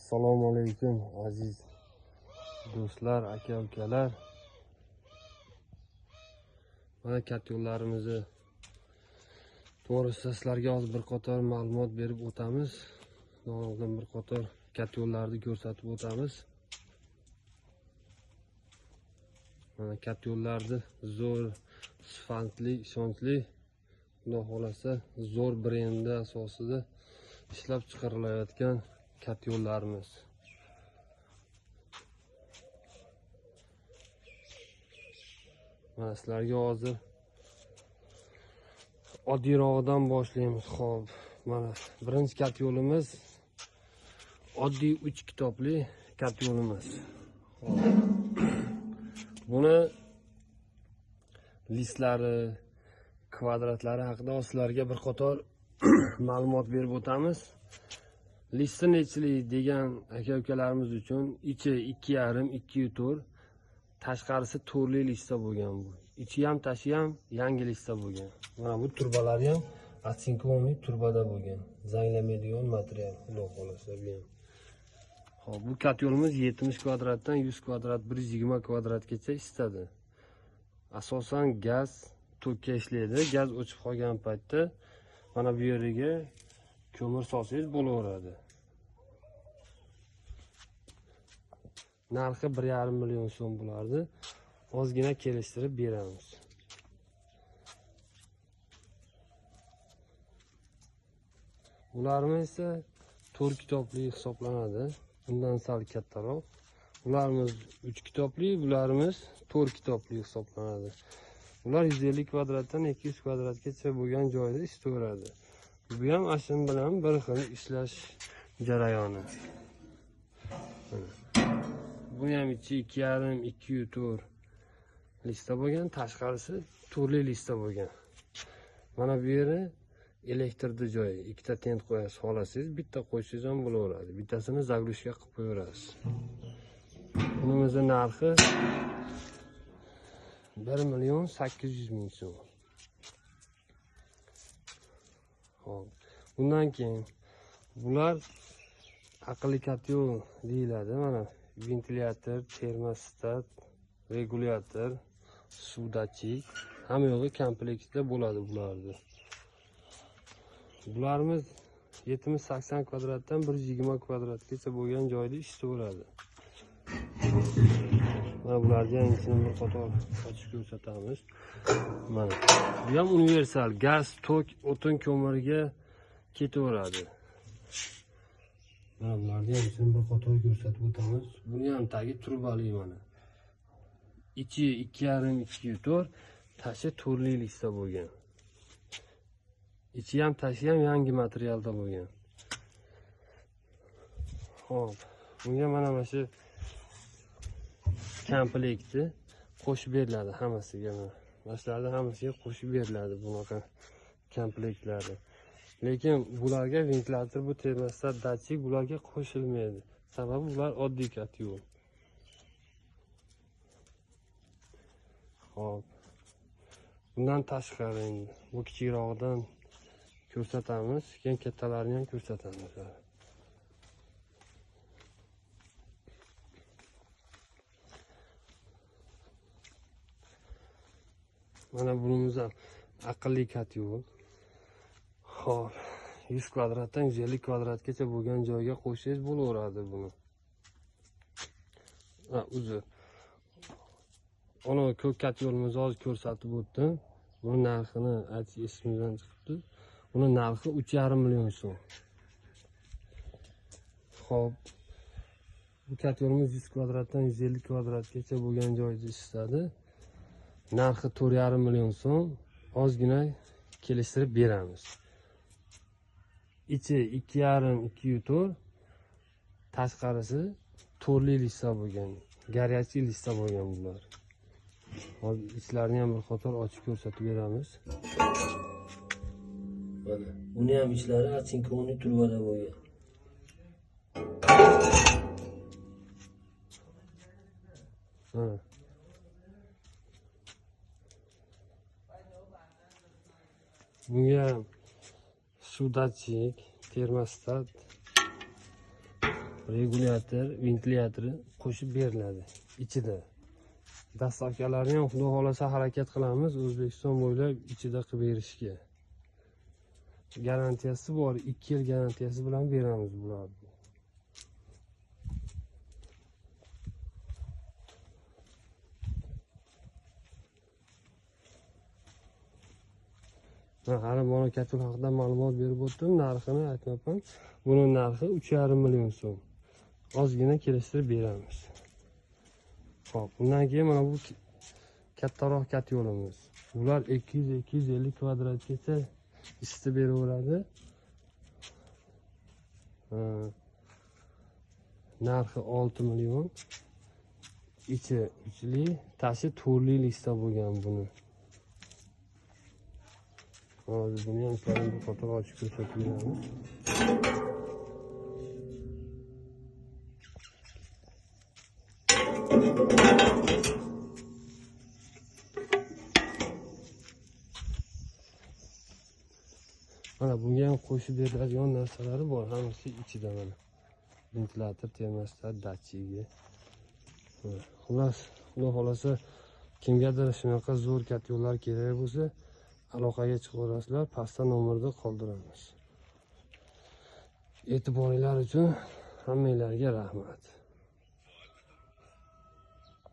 Assalomu alaykum aziz do'stlar, aka ukalar. Mana katyollarimizni to'g'risida sizlarga hozir bir qator ma'lumot berib o'tamiz. Oldin bir qator katyollarni ko'rsatib o'tamiz. Mana katyollarni zo'r, sifatli, ishonchli, xudo xolasa zo'r brendi asosida ishlab chiqarilayotgan katyollarimiz. Mana sizlarga hozir oddiyrog'idan boshlaymiz. Xo'p, mana birinchi katyolimiz oddiy 3 kitobli katyolimiz. Xo'p. Buni listlari, kvadratlari haqida sizlarga bir qator ma'lumot berib o'tamiz. Listi nechilik degan aka-ukalarimiz uchun ichi 2,5, 2,4, tashqarisi to'rtli lista bo'lgan bu. Ichi ham tashi ham yangi lista bo'lgan. Mana bu turbalari ham atsinkovniy turbada bo'lgan. Zanglamaydigan material, xudo xolasa bu ham. Xo'p, bu katyolimiz 70 kvadratdan 100 kvadrat, 120 kvadratgacha isitadi. Asosan gaz tokka ishlaydi. Gaz o'chib qolgan paytda mana bu yeriga ko'mir solsangiz bo'laveradi. Narxi 1,5 million so'm bo'lardi. Ozgina kelishtirib beramiz. Ularimiz esa 4 kitobli hisoblanadi. Bundan sal kattaroq. Ularimiz 3 kitobli, bularimiz 4 kitobli hisoblanadi. Ular 150 kvadratdan 200 kvadratgacha bo'lgan joyda isitaveradi. Bu ham ashim bilan bir xil ishlash jarayoni. Bu ham ichi 2,5, 2,4 lista bo'lgan, tashqarisi to'rtli lista bo'lgan. Mana bu yeri elektrda joyi. Ikkita tent qo'yasiz, xohlasangiz bitta qo'ysangiz ham bo'laveradi. Bittasini zagrushka qilib qo'yaverasiz. Bunimizni narxi 1,8 million so'm. Xo'p, bundan keyin bular aqlli katyol deyiladi. Mana ventilyator, termostat, regulyator, suv datchik, hamma yo'g'i kompleksda bo'ladi bularni. Bularimiz 70-80 kvadratdan 120 kvadratgacha bo'lgan joyda isitaveradi. Mana bularni ham ichini bir qator ochib ko'rsatamiz. Mana bu ham universal, gaz, tok, o'tin ko'miriga ketaveradi. Mana bularni ham ichini bir qator ko'rsatib o'tamiz. Buni ham tagi turbali mana. Ichi 2,5, 2,4, tashi to'rtli lista bo'lgan. Ichi ham tashi ham yangi materialda bo'lgan. Xo'p, bunga mana shu komplekti qo'shib beriladi hammasiga. Mana shularni hammasiga qo'shib beriladi bunaqa komplektlari. Lekin bularga ventilyator, bu termostat, datchik bularga qo'shilmaydi. Sababi bular oddiy katyol. Xo'p. Bundan tashqari endi bu kichikrog'idan ko'rsatamiz, keyin kattalarini ham ko'rsatamiz. Mana bunimiz ham aqlli katyol. Xo'p, 100 kvadratdan 150 kvadratgacha bo'lgan joyga qo'ysangiz bo'laveradi buni. Ha, uzr. Ana ko'k katyolimizni hozir ko'rsatib o'tdim. Buni narxini aytish esimdan chiqibdi. Buni narxi 3,5 million so'm. Xo'p, bu katyolimiz 100 kvadratdan 150 kvadratgacha bo'lgan joyda isitadi. Narxi 4,5 million so'm. Ozgina kelishtirib beramiz. Ichi 2,5, 2,4, tashqarisi to'rtli lista bo'lgan, garyachi lista bo'lgan bular. Hozir ichlarini ham bir qator ochib ko'rsatib beramiz. Mana buni ham ichlari atsinkovniy turbada bo'lgan. Mana bunga suv datchik, termostat, Regulyator, ventilyatori qo'shib beriladi ichida. Dastavkalarni ham xudo xolasa harakat qilamiz O'zbekiston bo'ylab ichida qilib berishga. Garantiyasi bor, 2 yil garantiyasi bilan beramiz bularni. Men hali mana katul haqida ma'lumot berib o'tdim, narxini aytmabman. Buning narxi 3,5 million so'm. Ozgina kelishtirib beramiz. Xo'p, undan keyin mana bu kattaroq katyolimiz. Bular 200-250 kvadratgacha isitib beraveradi. Narxi 6 million. Ichi uchli, tashi to'rtli lista bo'lgan buni. Hozir buni ham sizlarga bir qator ochib ko'rsatib beramiz. Mana bunga ham qo'shib beriladigan narsalari bor, hammasi ichida mana. Ventilator, termostat, datchigi. Xullas, xudo xolasa kimgadir shunaqa zo'r katyollar kerak bo'lsa, aloqaga chiqaverasizlar, pastda nomerni qoldiramiz. E'tiboringlar uchun hammanglarga rahmat.